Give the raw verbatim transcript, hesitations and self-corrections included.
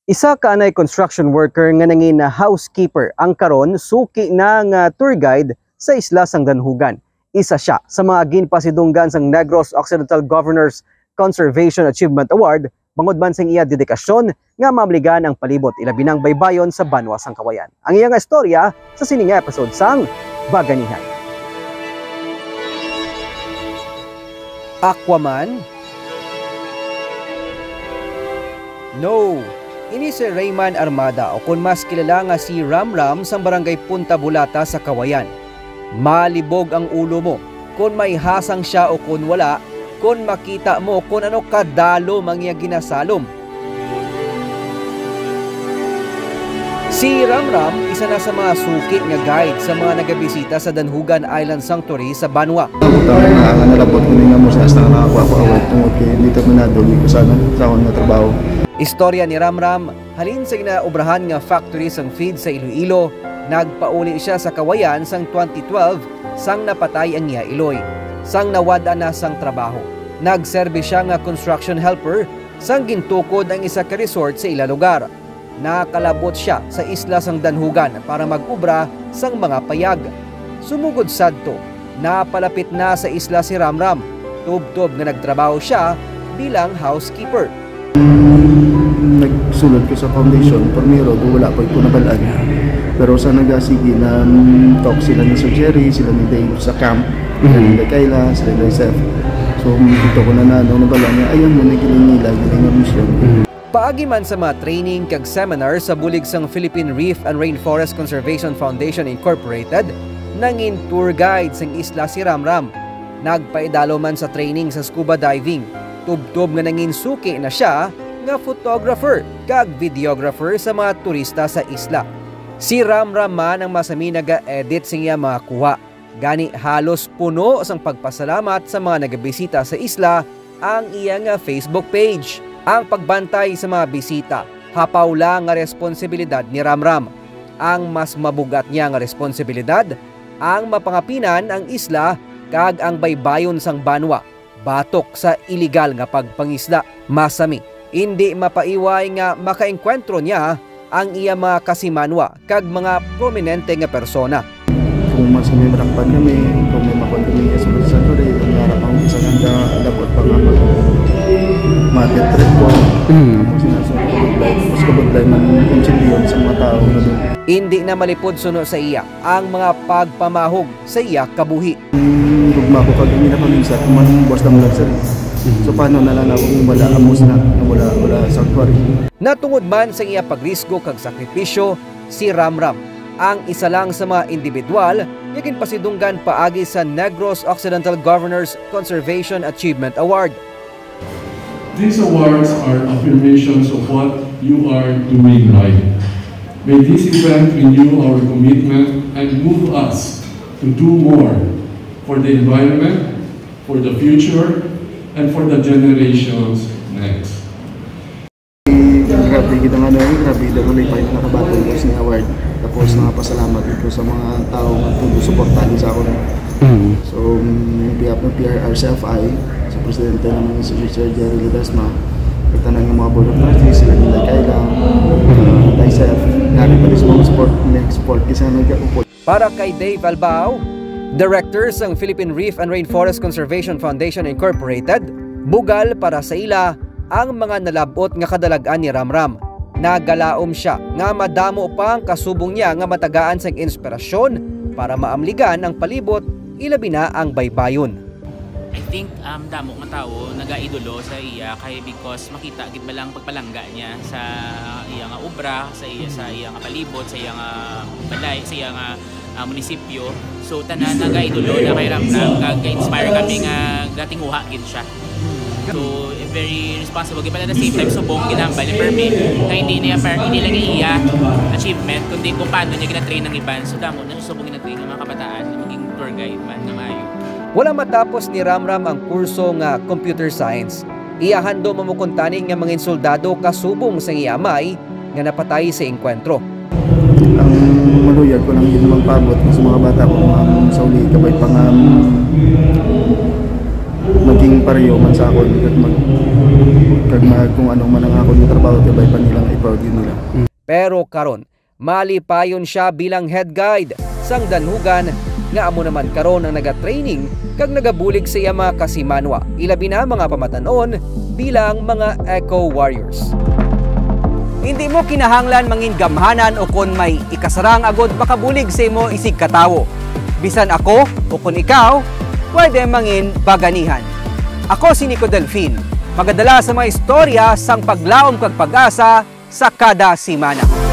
Isa ka anay construction worker nga nangin housekeeper ang karon suki na nga tour guide sa isla sang Danhugan. Isa sia sa mga ginpasidunggan sang Negros Occidental Governor's Conservation Achievement Award bangod man sang iya dedikasyon nga maamligan ang palibot, ilabi nang baybayon sa banwa sang Kawayan. Ang iya nga istorya sa sini nga episode sang Baganihan. Aquaman? No. Ini si Rayman Armada, o kon mas kilala nga si Ramram, sang barangay Punta Bulata sa Kawayan. Malibog ang ulo mo kon may hasang sia o kon wala, kon makita mo kon ano kadalom ang iya ginasalom. Si Ramram isa na sa mga suki nga guide sa mga nagabisita sa Danhugan Island Sanctuary sa banwa. Ang utang na nga nalabot ko nga mo sa hasta nga nakakuha ko award tungod kay hindi terminado, di ko sana sa akong nga trabaho. Istorya ni Ramram, halin sa ginaubrahan nga factory sang feed sa Iloilo, nagpauli sia sa Kawayan sang twenty twelve sang napatay ang iya iloy. Sang nawad-an na sang trabaho, nagserbi sia nga construction helper sang gintukod ang isa ka resort sa ila lugar. Nakalabot sia sa isla sang Danhugan para mag-obra sang mga payag. Sumugod sadto, napalapit na sa isla si Ramram, tubtob nga nagtrabaho sia bilang housekeeper. Nagsulod ko sa foundation, primero, do wala pa ko nabalaan. Pero sa nagasigi na, mm, talk sila ni Sir Jerry, sila ni Dave sa camp, sila ni Kayla, sila ni Seth. So, mm, dito ko na na, ano, nabalaan nga, ayaw mo na giling nila, giling nga mission. Paagi man sa mga training kag seminar sa bulig sang Philippine Reef and Rainforest Conservation Foundation Incorporated, nangin tour guide sang isla si Ramram. Nagpaidalo man sa training sa scuba diving, tubtob nga nangin suki na sia nga photographer kag videographer sa mga turista sa isla. Si Ramram man ang masami naga-edit sing iya mga kuha. Gani, halos puno sang pagpasalamat sa mga nagabisita sa isla ang iya nga Facebook page. Ang pagbantay sa mga bisita, hapaw lang nga responsibilidad ni Ramram. Ang mas mabugat niya nga responsibilidad, ang mapangapinan ang isla kag ang baybayon sang banwa batok sa iligal nga pagpangisda. Masami, indi mapaiway nga makaengkwentro niya ang iya mga kasimanwa kag mga prominente nga persona. Kung mas may manakpan kami, kung may makon kami sa Santo Rey, ang harap ang isa nga labot pa nga mag-, ma-death threat po. Mm. Tapos sinasunod ko, budlay, mas kabudlay man ang champion sa mga tao na doon. Indi na malipod suno sa iya ang mga pagpamahog sa iya kabuhi. Ang gugma ko kag ang ina pamisa, kuman ang boss ng lang, sir. So, paano na lang ako kung wala ang boss na, na wala, wala sa sanctuary? Natungod man sa iya pagrisgo kag sakripisyo, si Ramram ang isa lang sa mga individual nga ginpasidunggan paagi sa Negros Occidental Governor's Conservation Achievement Award. These awards are affirmations of what you are doing right. May this event renew our commitment and move us to do more for the environment, for the future, and for the generations next. Grabe gid ang ano, grabe gid ang nalipay nga nakabaton ko sa award. Tapos, mm, nagapasalamat gid ko sa mga tao nga tulo suportahan sa akon. Mm. So, mm, on behalf ng P R R C F I, sa presidente naman si Sir Jerry Ledesma, ang tanan nga mga board of trustees, sila nila Kayla, uh, Tay Seth, nga rin pa rin sa mga support, nag-support, kasi nag-upod. Para kay Dave Albao, director sang Philippine Reef and Rainforest Conservation Foundation Incorporated, bugal para sa ila ang mga nalab-ot nga kadalag-an ni Ramram. Nagalaom sia nga madamo pa ang kasubong niya nga matagaan sang inspirasyon para maamligan ang palibot, ilabi na ang baybayon. I think, um, damo nga tawo nagaidolo sa iya kay because makita gid ba lang pagpalangga niya sa iya nga obra, sa iya, sa iya nga palibot, sa iya nga balay, sa iya nga, ah, munisipyo. So, tanan nagaidolo na kay Ramram, kag ka-inspire kami nga gatinguha gid siya. So, very responsible gid, but at the same time, subong ginambal ni permi nga hindi niya par-, hindi lang iya achievement, kundi kung paano niya ginatrain ang iban. So, damo na subong ginatrain ang mga kabataan nga maging tour guide man nga maayo. Wala matapos ni Ramram ang kurso nga computer science. Iya handom mo kuntani nga mangin soldado kasubong sang iya amay nga napatay sa engkwentro. Ang maluyag ko lang gid magpaabot sa mga bata ko, mga sa uli, kabay pa nga, mm, Maging pareho man sa akon, kag mag-, kag mag-, kung ano man ang akon nga trabaho, kay bay pa nila nga i-proud yun nila. Pero karon, malipayon siya bilang head guide sang danhugan nga amo naman karon ang nagatraining kag nagabulig sa iya mga kasimanwa, ilabi na mga pamatan-on bilang mga Eco Warriors. Hindi mo kinahanglan mangin gamhanan o kon may ikasarang agod makabulig sa imo isig katawo. Bisan ako o kon ikaw, pwede mangin baganihan. Ako si Nico Delfin, magadala sa mga istorya sang paglaom kag pag-asa sa kada semana.